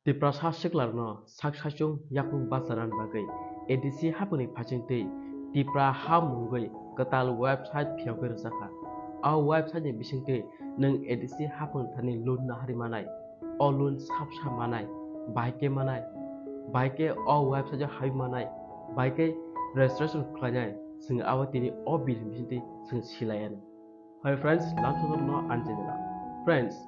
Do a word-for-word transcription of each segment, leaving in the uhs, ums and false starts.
Tiprasa siklarokno sak saichung yakung bacharani bagwi A D C haphangni phaisingtwi Tipra ha mungwi kwtal website phiyogwi rwjakha. O website ni bisingtwi nwng A D C haphang thani loan nahari manai, o loan sabsa manai, bai khe manai, bai khe o website o hai manai, bai khe registration khlainai, chwng abo tini o bill ni bisingtwi chwng silaianw. Hi friends, lamsono anjinila. Friends,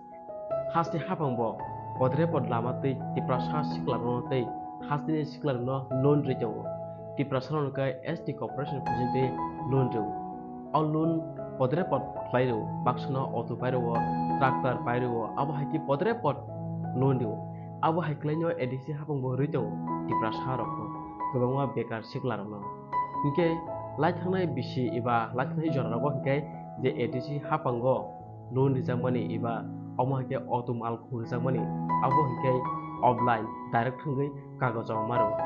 hasti hapang bo podre pod lama tei Tiprasa siklarokno tei hasteni siklarokno loan rwi tongo. Tiprasa rokno khe S T corporation phaisingtwi loan rw. O loan podre pod khlai rw, baksa no auto pai rw, tractor pai rw, abo hai khe podre pod loan rw. Abo hai khlaino A D C hapang bo rwi tongo Tiprasa rokno, kwbangma bekar siklarokno. Hinkhe lai thangnai bisi eba lai thangnai jora rogo hinkhe je A D C hapango loan rijakmani eba omo hinkhe auto malkhung rijakmani, abo hinkhe offline direct thangwi kagojo maro.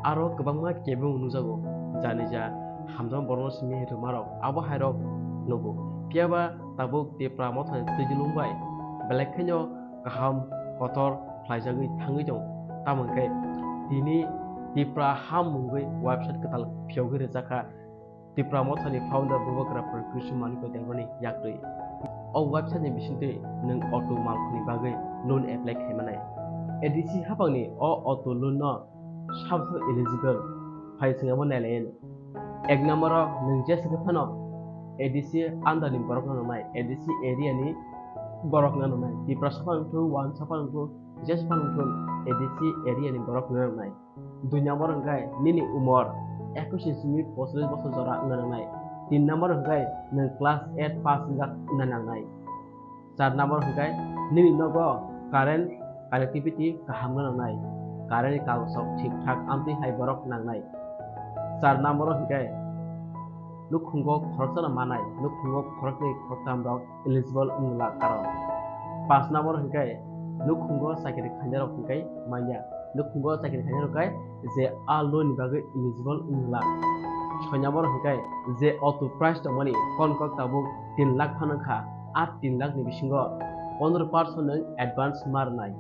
Aro kwbangma kebeng nukjago, jani ja hamjakma borokno simi rwmarok abo hairok nugo. Phiyaba tabuk Tipra Mothani twijlung bai belai khaino kaham kotor khlaijagwi thangwi tongo. Tamo hinkhe tini Tipra ha mungwi website kwtal phiyogwi rwjakha Tipra Mothani founder Bubagra Pradyot Kishore Manikya Debbarmani yaktwi. O website ni bisingtwi nwng auto malkhungni bagwi loan apply khai manai. A D C hapangni o auto loan no sabso eligible phai singamo nailayan. Ek number o nwng jesa khe phano A D C under ni borok no nai, A D C area ni borok no nai. Tiprasa phano thung, Wansa phano thung, jesa phano thung, A D C area ni borok no nai. Dui number hwnkhe nini umor ekush ni simi pocholish bosor jora wngna nangnai. Tin number hwnkhe nwng class eight pass wngjak wngna nangnai. Char number hwnkhe nini nogo current connectivity kaham wngna nangnai. Current ni kagoj rok thik thak amtwi hai borok nangnai. Char number hwnkhe nukhungo khoroksano manai, nukhungo khoroknwi khoroktam rok eligible wngla karon. Paanch number hwnkhe nukhungo chakri khainai rok hwnkhe manya. Nukhungo chakri khainai rok khe je a loan ni bagwi eligible wngla. Soi number hwnkhe je auto price tongmani kon kok tabuk tin lakh phano wngkha, a tin lakh ni bisingo pondro percent nwng advance ma rwnai.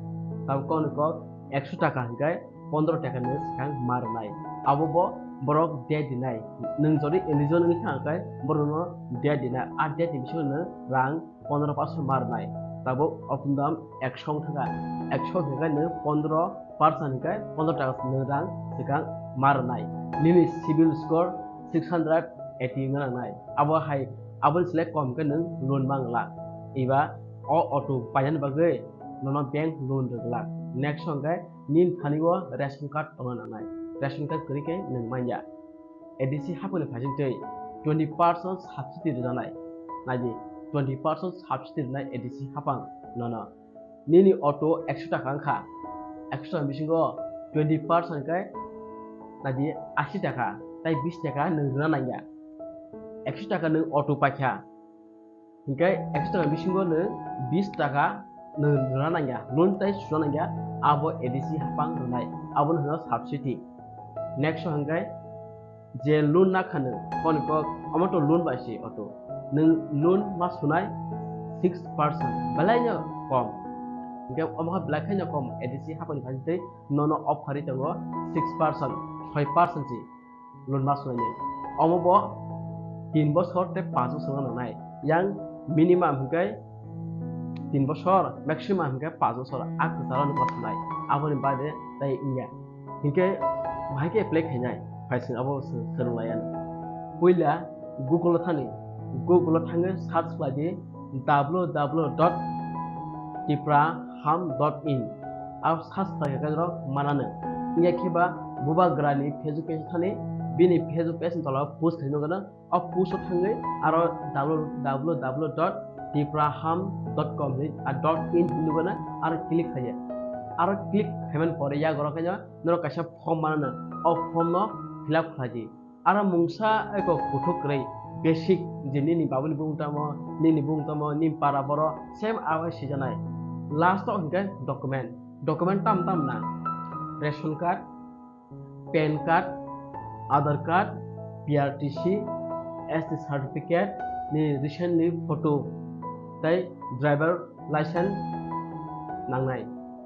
Tabuk kon kok ekso taka hwnkhe pondro taka ni swkang ma rwnai. Abo bo borok date dinai. Nwng jodi eligible wngwi thang khe borokno date dinai. A date ni bisingo nwng rang pondro percent ma rwnai. Tabuk opundam ekso wng thangkha. Ekso hwnkhe nwng pondro percent hwnkhe pondro taka nwng rang swkang ma rwnai. Nini civil score six hundred eighty wngna nangnai. Abo hai, aboni slai kom khe nwng loan ma glak. Eba o auto painani bagwi nono bank loan rwglak. Next hwnkhe nini thani o ration card tongna nangnai. Ration card kwrwi khe nwng manya. A D C haphangni phaisingtwi twenty percent subsidy rwjaknai. Naidi, twenty percent subsidy rwnai A D C haphang nono. Nini auto ekso taka wngkha, ekso taka bisingo twenty percent khe naidi ashi taka, tai bis taka nwng rwna nangya. Ekso taka nwng auto paikha, hinkhe ekso taka bisingo nwng bis taka nwng rwna nangya, loan tai suna nangya, abo A D C haphang rwnai, abono hwno subsidy. Next o hwnkhe je loan nakha nwng, koni kok omo to loan bai se auto, nwng loan ma sunai six percent, belai no kom, hinkhe omo khe belai khaino kom, A D C haphangni phaisingtwi nono offer ri tongo six percent, soi percent si loan ma sunai nai. Omo bo tin bosor tei panch bosor no nangnai. Yang minimum hwnkhe tin bosor, maximum hwnkhe panch bosor, a kwcharo no ma sunai. Aboni baade tai wngya. Hinkhe bahai khe apply khainai, phaising abo swrwng laiya. Puila Google o thani, Google o thangwi search khlai di W W W dot tipraham dot in. Abo search khlai khe rok manano. Wngya khe ba Bubagra ni Facebook page thani, bini Facebook page ni tola o post khlai nukgano. O post o thangwi aro W W W dot tipraham dot com hinwi a dot in hinwi nukgana, aro click khaiya. Aro click khaimani pore yago oro khaino norok kaisa form manano, o form no fill up khlai di. Aro mungsa eko kuthuk kwrwi basic je nini babuni bumung tamo, nini bumung tamo, nini para boro same abo sijaknai. Last o hinkhe document, document tam tam nang, ration card, pan card, Aadhaar card, P R T C, S T certificate, ni recently photo tei driver license nangnai.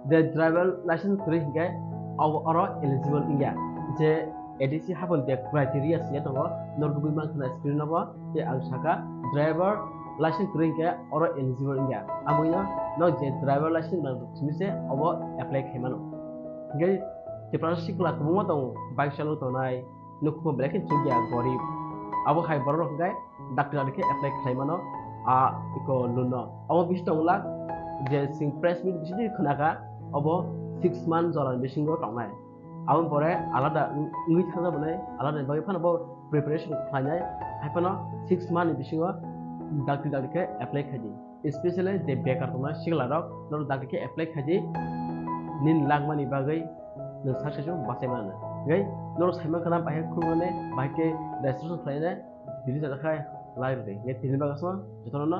Je driver license kwrwi hinkhe abo oro eligible wngya. Je A D C habon je criteria swiya tongo, norok nugwi mankha na screen o bo, tei ang saka driver license kwrwi hinkhe oro eligible wngya. Aboni no je driver license nang simi se obo apply khaimano. Hinkhe Tiprasa sikla kwbangma tongo, bike chalok tongnai, nukhumo belai khe chukya, gorib. Abo hai borok rok hinkhe dakti dakti khe apply khlai mano, a iko loan no. Abo bisi tongla je sing press meet bisi di khwnakha, abo six month jora ni bisingo tongnai. Aboni pore alada wng-, wngwi thangna bonai, alada ni bagwi phano bo preparation khlainai, hai phano six month ni bisingo dakti dakti khe apply khaidi. Especially je bekar tongnai sikla rok, norok dakti khe apply khaidi, nini langmani bagwi nwng sak saichung bachai mano. Hinkhe norok saiman khana bahai khulumani, bahai khe registration khlainai, Delhi jana khai lai rwdi. Hinkhe tini bagwi aswk jotono no